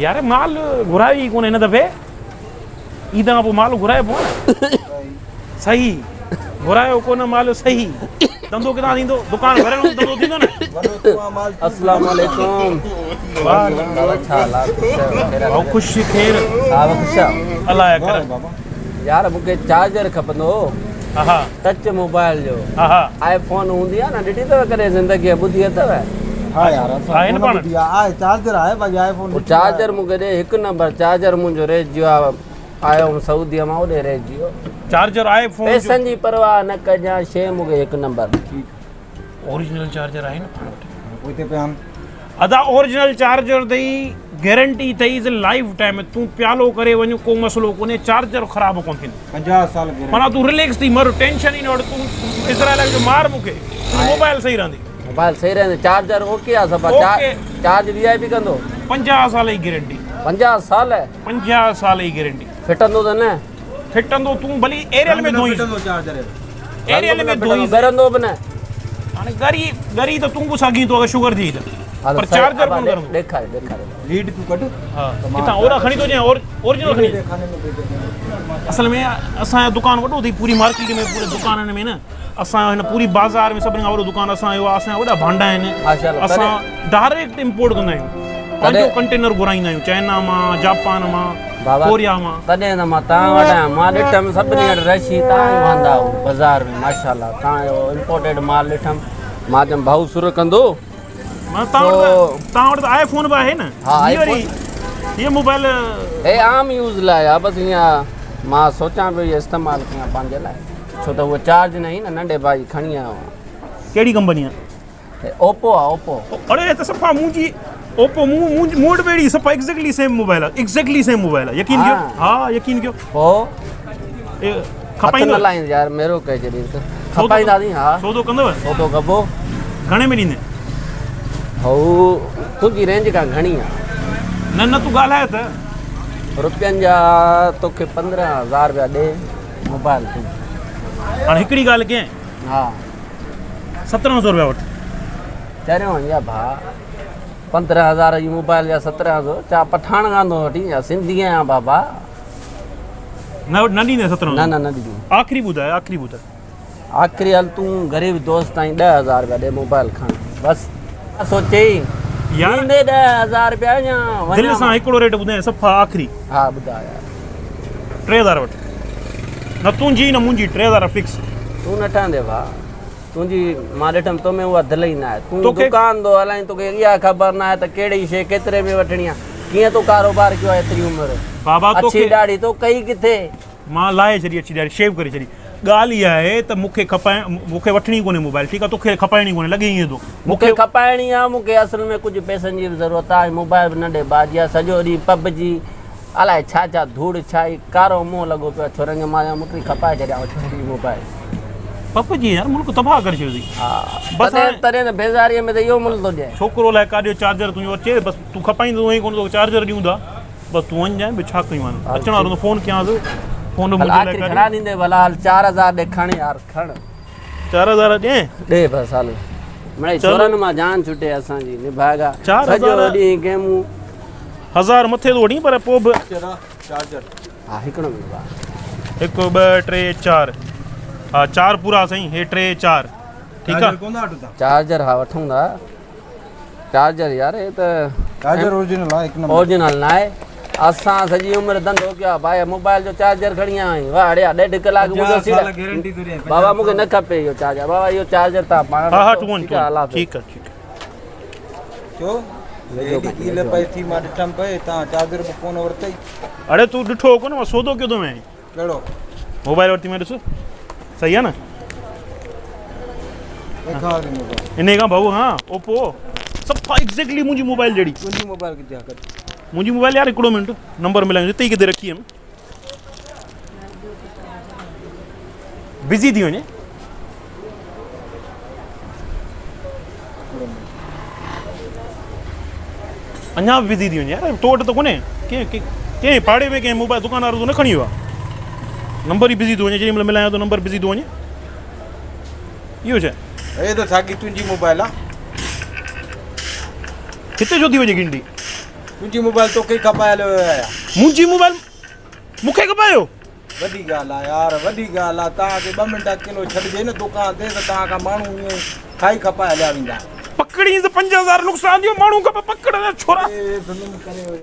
يار مال گهرايو ئي ڪونه هن دفعي عيد کان پوء مال گهرائبو آهي نه صحيح گهرايو ڪونه مال صحيح ڌنڌو ڪٿان ٿيندو دڪان ڀريل هوندو ڌنڌو ٿيندو نه السلام عليڪم خوش خير الله يا کرم يار مونکي چارجر کپندو هو ها ٽچ موبائل جو ها آئي فون هوندي آ نه ڏٺي اٿو ڪڏهن زندگي ٻڌي اٿو ها يار اسان آهي نه پاڻ ٻڌي آهي چارجر آهي باقي آئي فون چارجر مونکي ڏي هڪ نمبر چارجر منهنجو رهجي ويو آ آيو هوم سعودي مان اوڏي رهجي ويو چارجر آئي فون پئسن جي پرواهه نه ڪجان شي مونکي هڪ نمبر اوريجنل چارجر آهي نه پاڻ وٽ پوئتي پيا آهن ادا اوريجنل چارجر اٿئي گارنٽي اٿئي ته لائف ٽائيم تون پيالو ڪري وڃ ڪو مسئلو ڪونهي چارجر خراب ڪونه ٿيندو 50 سال گارنٽي معنيٰ تون رليڪس ٿي مر ٽينشن ئي نه وٺ تون اسرائيل جو مار مونکي تنهنجو موبائل صحيح رهندي موبائل صحيح رهندي چارجر اوڪي آ صفا چارج وي آء پي ڪندو 50 سال جي گارنٽي 50 سال 50 سال جي گارنٽي ڦٽندو ته نه ڦٽندو تون ڀلي ايريل ۾ ڌوئين ڦٽندو چارجر ايريل ۾ ڌوئين ڳرندو به نه هاڻي ڳري ڳري ته تون به سگهين ٿو اگر شگر ٿي ته پر چارجر ڪونه ڳرندو ڏيکار ڏيکار ليڊ تون ڪڍ ها ڪٿان اورا کڻي ٿو اچين اوريجنل کڻي اصل ۾ اسان جو دڪان وڏو اٿئي پوري مارڪيٽ ۾ پوري دڪانن ۾ نه اسان جو هن پوري بازار ۾ سڀني کان وڏو دڪان اسان جو آهي اسان جا وڏا ڀانڊا آهن اسان ڊائريڪٽ امپورٽ ڪندا آهيون پنهنجو ڪنٽينر گهرائيندا آهيون چائنا مان جاپان مان ڪوريا مان. تڏهن ته مان توهان وٽ آيم مان ڏٺم سڀني وٽ رش هئي توهان ئي وهندا هئو بازار ۾ ماشاءالله توهان جو امپورٽيڊ مال ڏٺم مان چيم ڀائو سر ڪندو مان توهان وٽ توهان وٽ ته آئي فون به آهي نه ها آئي فون هي موبائل هي عام يوز لاء آ بس ائين مان سوچان پيو هي استعمال ڪيان پنهنجي لاء ڇو ته هو چارج نه هئي نه ننڍي ڀائي کڻي آيو آهيان. ڪهڙي ڪمپني آ؟ اوپو آ اوپو. اڙي هي ته صفا منهنجي اوپو مون مون وٽ به اهڙي صفا ايگزيڪٽلي سيم موبائل آ ايگزيڪٽلي سيم موبائل آ يقين ڪيو ها يقين ڪيو پو کپائيندو نه لائين يار ميرو ڪهي ڇڏين ته کپائينداسين ها سودو ڪندو سودو ڪبو گهڻي ۾ ڏيندين هو تنهنجي رينج کان گهڻي آ نه نه تون ڳالهاء ته روپين جا توکي 15000 رپيا ڏي موبائل تون هاڻي هڪڙي ڳالهه ڪيان ها 17 سو روپيا وٺ. چريو آهين يا ڀاء 15 هزار جي موبائل جا 17 سو ڇا پٺاڻ کان ٿو وٺين يا سنڌي آهيان بابا. نه نه ڏيندين 17 نه نه نه ڏيندين. آخري ٻڌاء آخري ٻڌاء. آخري هل تون غريب دوست آهين 10000 روپيا ڏي موبائل کڻ بس سوچي يار ڏيندي 10000 روپيا يا وڃان دل سان هڪڙو ريٽ ٻڌايان صفا آخري. ها ٻڌاء يار. 3000 وٺ نه تنهنجي نه منهنجي 3000 فڪس. تون نه ٺهندين ڀاء تنهنجي مان ڏٺم تو ۾ اها دل ئي نه آهي تون دڪان ٿو هلائين توکي اها خبر نه آهي ته ڪهڙي شيء ڪيتري ۾ وٺڻي آهي ڪيئن تو ڪاروبار ڪيو آهي ايتري عمر بابا اڇي ڏاڙهي تو ڪئي ڪٿي. مان لاهي ڇڏي اڇي ڏاڙهي شيو ڪري ڇڏي ڳالهه اها آهي ته مون کي کپائڻ مون کي وٺڻي ڪونهي موبائل ٺيڪ آهي توکي کپائڻي ڪونهي لڳي ائين ٿو مون کي کپائڻي آهي مون کي اصل ۾ ڪجهه پئسن جي به ضرورت آهي موبائل به ننڍي ڀاء جي آهي سڄو ڏينهن پب جي الائي ڇا ڇا ڌوڙ ڇائي ڪارو منهن لڳو پيو آهي ڇورن کي مان چيو مون کي کپائي ڇڏيان ڇوري موبائل. پپ جي يار ملڪ تباهه ڪري ڇڏيو اٿئي. ها بس تڏهن تڏهن ته بيزاريء ۾ ته اهو ملهه ٿو ڏين. ڇوڪرو الائي ڪاڏيو چارجر تنهنجو اچي بس تون کپائيندو ئي ڪونه توکي چارجر ڏيون ٿا بس تون وڃجانء ٻيو ڇا ڪيون هاڻي اچڻ وارو هوندو فون ڪيانس فون هل منهنجي لاء آخري گهڻا ڪاڏي. ڏيندين ڀلا هل 4000 ڏي کڻ يار کڻ. 4000 ڏين؟ ڏي بس هل مڙئي ڇورن مان جان ڇٽي اسان جي نڀاڳا سڄو ڏينهن گيمون. هزار مٿي ٿو وٺين پر پوء به. ها هڪڙو منٽ ڀاء. هڪ ٻه ٽي چار ها چار پورا سائين هي ٽي چار ٺيڪ آ. چارجر ها وٺون ٿا چارجر يار هي ته چارجر اوريجنل آ هڪ نمبر. اوريجنل نه آهي اسان سڄي عمر ڌنڌو ڪيو آ ڀاء موبائل جو چارجر کڻي آيو آهين واه اڙيا ڏيڍ ڪلاڪ منهنجو سيڙ بابا مونکي نه کپي اهو چارجر بابا اهو چارجر تان پاڻ ها ها تون ٺيڪ آ ٺيڪ آ ٺيڪ آ. ڇو ايڏي ڪيل پئي ٿي مان ڏٺم پئي تان چادر به ڪونه ورتئي. اڙي تون ڏٺو ڪونه مان سودو ڪيو ٿو مين. ڪهڙو؟ موبائل ورتي مان ڏس صحيح آ نه. ڏيکار موبائل. انهي کان ڀئو ها اوپو صفا ايگزيڪٽلي منهنجي موبائل جهڙي. تنهنجي موبائل ڪٿي آ ڪڍ. منهنجي موبائل يار هڪڙو منٽ نمبر ملايون هتي ئي ڪٿي رکي هيم. بزي ٿي وڃي. اڃا به بزي ٿي وڃي يار تو وٽ ته ڪونهي ڪنهن ڪنهن پاڙي ۾ ڪنهن موبائل دڪان وارو تو نه کڻي ويو آهي نمبر ئي بزي ٿو وڃي جيڏي مهل ملايان ٿو نمبر بزي ٿو وڃي اهو ڇا هي ته ساڳي تنهنجي موبائل آ هتي ڇو ٿي وڃي گهنٽي. تنهنجي موبائل توکي ئي کپائي هليو ويو آهي. منهنجي موبائل مون کي کپايو؟ وڏي ڳالهه آهي يار وڏي ڳالهه آهي توهان کي ٻه منٽ اڪيلو ڇڏجي نه دڪان تي ته توهان کان ماڻهو ائين ئي کائي کپائي هليا ويندا. پڪڙينس 5000 نقصان ٿيو ماڻهو کپي پڪڙ نه ڇورا. اي ظلم ڪري ويو.